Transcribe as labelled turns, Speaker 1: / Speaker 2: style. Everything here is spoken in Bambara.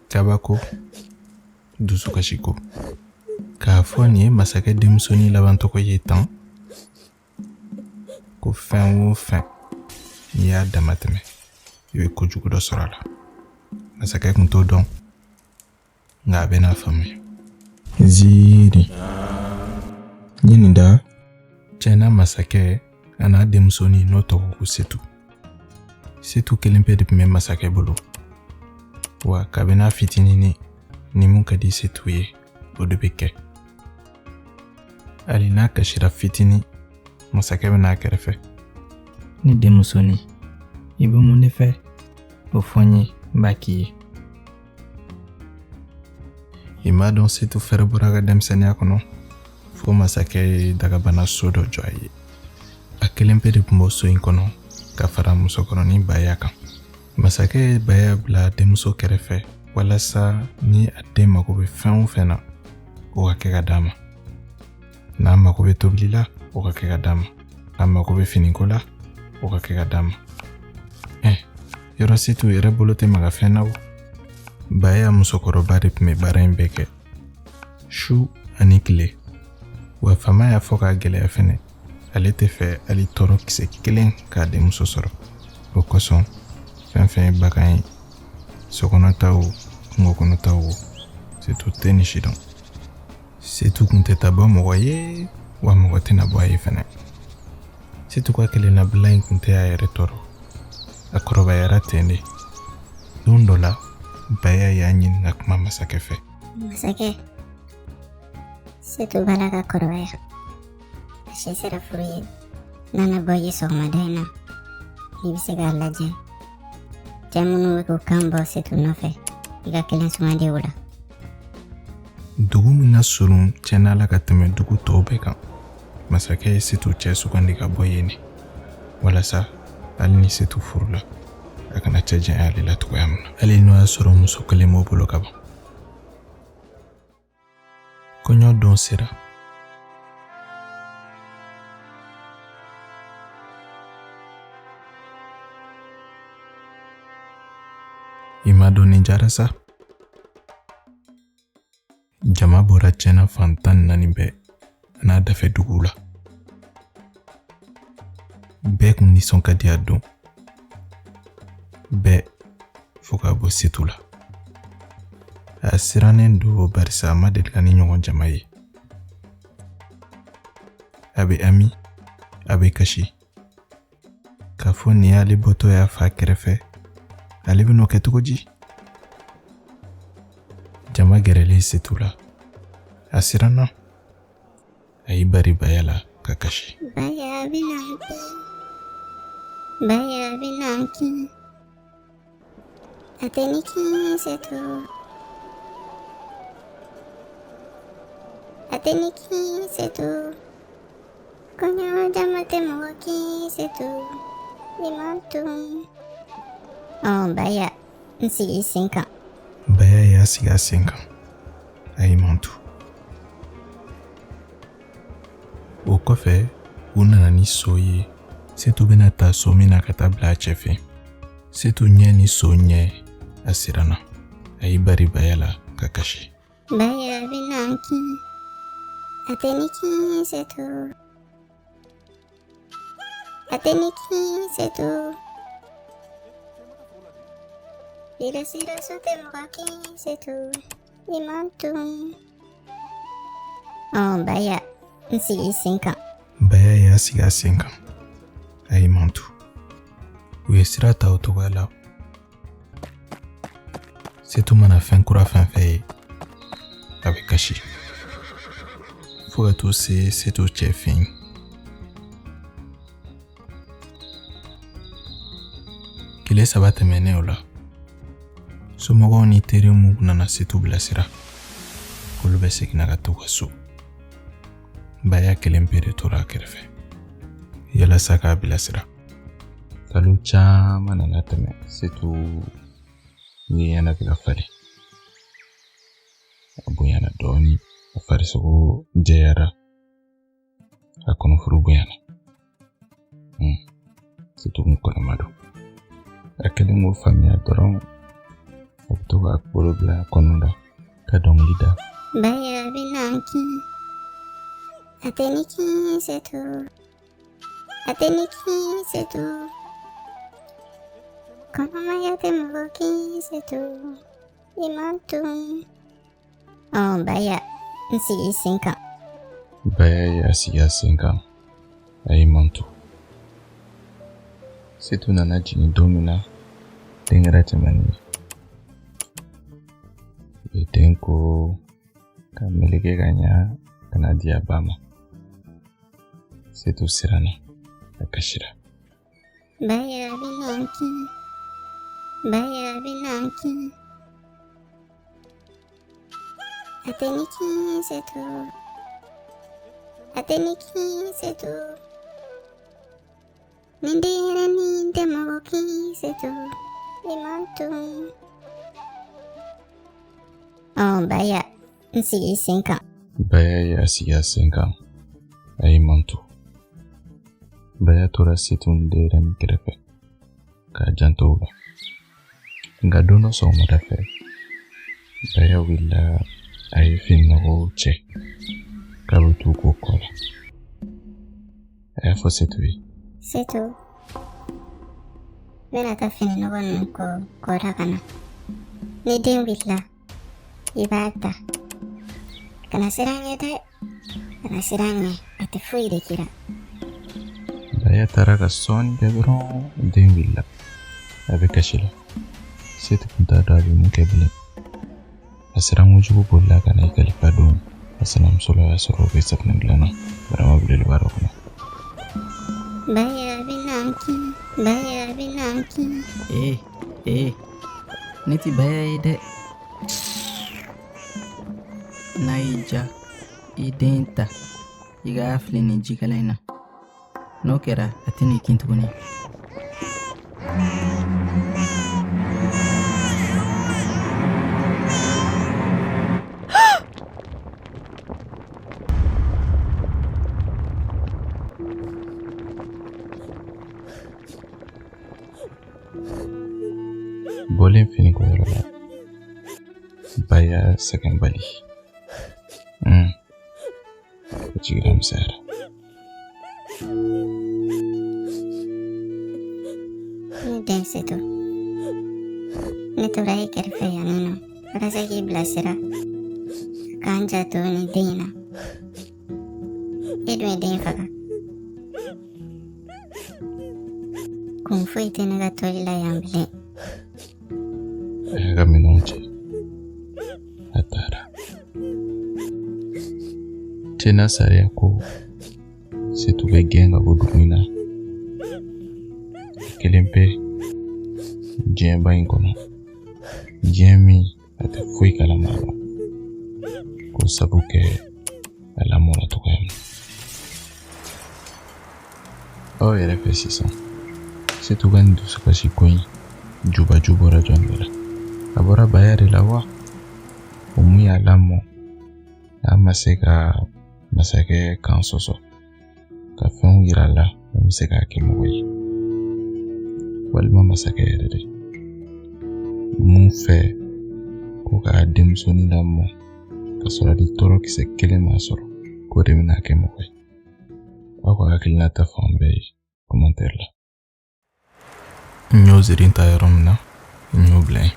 Speaker 1: Kabako, dusukasiko. K'a fɔ nin ye masakɛ denmusonin laban tɔgɔ ye tan, ko fɛn o fɛn n'i y'a damatɛmɛ, i bɛ kojugu dɔ sɔrɔ a la. Masakɛ tun t'o dɔn, nka a bɛna faamuya. Ziiri n ye nin da Cɛna masakɛ a n'a denmusonin n'o tɔgɔ ko Setu. Setu kelen pe de tun bɛ masakɛ bolo. Wa kabini a fitininin, ni mun ka di Setu ye, o de bɛ kɛ. Hali n'a kasira fitinin, masakɛ bɛ n'a kɛrɛfɛ. Ne denmusonin, i bɛ mun de fɛ? O fɔ n ye, n b'a k'i ye. I m'a dɔn Setu fɛrɛ bɔra a ka denmisɛnninya kɔnɔ fo masakɛ ye dagabana so dɔ jɔ a ye. A kelen pe de tun b'o so in kɔnɔ ka fara musokɔrɔnin Baya kan. Masakɛ ye Baya bila denmuso kɛrɛfɛ walasa ni a den mako bɛ fɛn o fɛn na, o ka kɛ ka d'a ma. N'a mako bɛ tobili la, o ka kɛ ka d'a ma. N'a mako bɛ finiko la, o ka kɛ ka d'a ma. Yɔrɔ Setu yɛrɛ bolo tɛ maga fɛn na o. Baya musokɔrɔba de tun bɛ baara in bɛɛ kɛ su ani tile. Wa faama y'a fɔ k'a gɛlɛya fɛnɛ, ale tɛ fɛ hali tɔɔrɔ kisɛ kelen k'a denmuso sɔrɔ. O kosɔn fɛn fɛn ye bagan ye, sokɔnɔta o, kungo kɔnɔta o, Setu tɛ nin si dɔn. Setu kun tɛ taa bɔ mɔgɔ ye, wa mɔgɔ tɛna bɔ a ye fɛnɛ. Setu ka kelennabila in kun tɛ a yɛrɛ tɔɔrɔ. A kɔrɔbayara ten de. Don dɔ la, Baya y'a ɲini ka kuma masakɛ fɛ.
Speaker 2: Masakɛ, Setu b'a la ka kɔrɔbaya. A si sera furu ye. N'a na bɔ ye sɔgɔmada in na, n'i bɛ se k'a lajɛ. Cɛ minnu bɛ k'u kan bɔ Setu nɔfɛ, i ka kelen sugandi o la.
Speaker 1: Dugu min ka surun Cɛna la ka tɛmɛ dugu tɔw bɛɛ kan, masakɛ ye Setu cɛ sugandi ka bɔ yen de, walasa hali ni Setu furula, a kana cɛ janya ale la cogoya min na, hali n'o y'a sɔrɔ muso kelen b'o bolo ka ban. Kɔɲɔ don sera. I m'a dɔn nin jara sa. Jama bɔra Cɛna fan 14 bɛɛ n'a dafɛ duguw la. Bɛɛ kun nisɔn ka di a don. Bɛɛ fo k'a bɔ Setu la. A sirannen don barisa a ma deli ka nin ɲɔgɔn jama ye. A bɛ hami, a bɛ kasi. K'a fɔ nin y'ale bɔtɔ y'a fa kɛrɛfɛ, ale bɛn'o kɛ cogo di? Jama gɛrɛlen Setu la, a siranna. A y'i bari Baya la ka kasi.
Speaker 2: Baya bɛna n kin, Baya bɛna n kin. A tɛ ni kin Setu. A tɛ ni kin Setu. Kɔɲɔ jama tɛ mɔgɔ kin Setu. I man tun. Ɔ Baya, n sigi i sen kan.
Speaker 1: Baya y'a sigi a sen kan. A y'i mantu. O kɔfɛ, u nana ni so ye. Setu bɛna ta so min na ka taa bila a cɛ fɛ. Setu ɲɛ ni so ɲɛ, a siranna. A y'i bari Baya la ka kasi.
Speaker 2: Baya bɛna n kin. A tɛ ni kin Setu. A tɛ ni kin Setu. Sira so tɛ mɔgɔ kin Setu. I man tun. Ɔ Baya, n sigi i sen kan.
Speaker 1: Baya y'a sigi a sen kan. A y'i mantu. U ye sira ta o cogoya la. Setu mana fɛn kura fɛn fɛn ye, a bɛ kasi. Fo ka t'u se Setu cɛ fɛ yen. Tile 3 tɛmɛnen o la, somɔgɔw ni teri minnu nana Setu bilasira, olu bɛɛ seginna ka t'u ka so. Baya kelen pe de tora a kɛrɛfɛ yalasa k'a bilasira. Kalo caman nana tɛmɛ, Setu ɲɛna bɛ ka falen. A bonyana dɔɔnin, a farisogo jɛyara, a kɔnɔfuru bonyana. Setu kun kɔnɔma don. A kɛlen k'o faamuya dɔrɔn, a bɛ to k'a bolo bila a kɔnɔ la ka dɔnkili da.
Speaker 2: Baya bɛna n kin. A tɛ ni kin Setu. A tɛ ni kin Setu. Kɔnɔmaya tɛ mɔgɔ kin Setu. I man tun. Ɔ Baya, n sigi i sen kan.
Speaker 1: Baya y'a sigi a sen kan, a y'i manto. Setu nana jigin don min na, den kɛra cɛmannin ye. U ye den ko ka meleke ka ɲa ka na di a ba ma. Setu siranna, a kasira.
Speaker 2: Baya bɛna n kin. Baya bɛna n kin. A tɛ ni kin Setu. A tɛ ni kin Setu. Ni denyɛrɛnin tɛ mɔgɔ kin Setu. I man tun. Ɔ Baya, n sigi i sen kan.
Speaker 1: Baya y'a sigi a sen kan, a y'i manto. Baya tora Setu ni denyɛrɛnin kɛrɛfɛ k'a janto u la. Nka don dɔ sɔgɔmada fɛ, Baya wulila, a ye fininɔgɔw cɛ k'a bɛ t'u ko kɔ la. A y'a fɔ Setu ye.
Speaker 2: Setu, n bɛna taa fininɔgɔ ninnu ko kɔda ka na. Ni den wulila, i b'a ta. Kana siran ɲɛ dɛ. Kana siran ɲɛ, a tɛ foyi de k'i la.
Speaker 1: Baya taara ka sɔɔni kɛ dɔrɔn, den wulila. A bɛ kasi la. Setu tun t'a dɔn a bɛ mun kɛ bilen. A siran kojugu bolila ka na i kalifa don a sinamuso la, o y'a sɔrɔ o bɛ safunɛ dilan na barama belebeleba dɔ kɔnɔ.
Speaker 2: Baya bɛna n kin. Baya bɛna n kin.
Speaker 3: Ee ee, ne tɛ Baya ye dɛ. N'a y'i ja, i den ta, i k'a fili nin jikalan in na. N'o kɛra, a tɛn'i kin tuguni.
Speaker 1: Bɔlen finiko yɔrɔ la, Baya sɛgɛnbali. O jiginna misɛnyara.
Speaker 2: Ne den Setu. Ne tora i kɛrɛfɛ yan nɔ walasa k'i bilasira k'an janto nin den in na. E dun ye den faga. Kun foyi tɛ ne ka toli la yan bilen.
Speaker 1: A y'a ka minɛnw cɛ, a taara. Cɛna sariya ko Setu bɛ gɛn ka bɔ dugu in na. Kelen pe diɲɛba in kɔnɔ. Diɲɛ min a tɛ foyi kalama a la. K'o sabu kɛ a lamɔra cogoya min na. Aw yɛrɛ fɛ sisan, Setu ka nin dusukasi ko in jubaju bɔra jɔn de la? A bɔra Baya de la wa? O mun y'a lamɔ n'a ma se ka masakɛ kan sɔsɔ ka fɛnw yira a la mun bɛ se k'a kɛ mɔgɔ ye, walima masakɛ yɛrɛ de mun fɛ ko k'a denmusonin lamɔ ka sɔrɔ ni tɔɔrɔ kisɛ kelen m'a sɔrɔ k'o de bɛna kɛ mɔgɔ ye? Aw ka hakilina ta fan bɛɛ ye commentaire la. N y'o ziiri ta yɔrɔ min na, n y'o bila yen.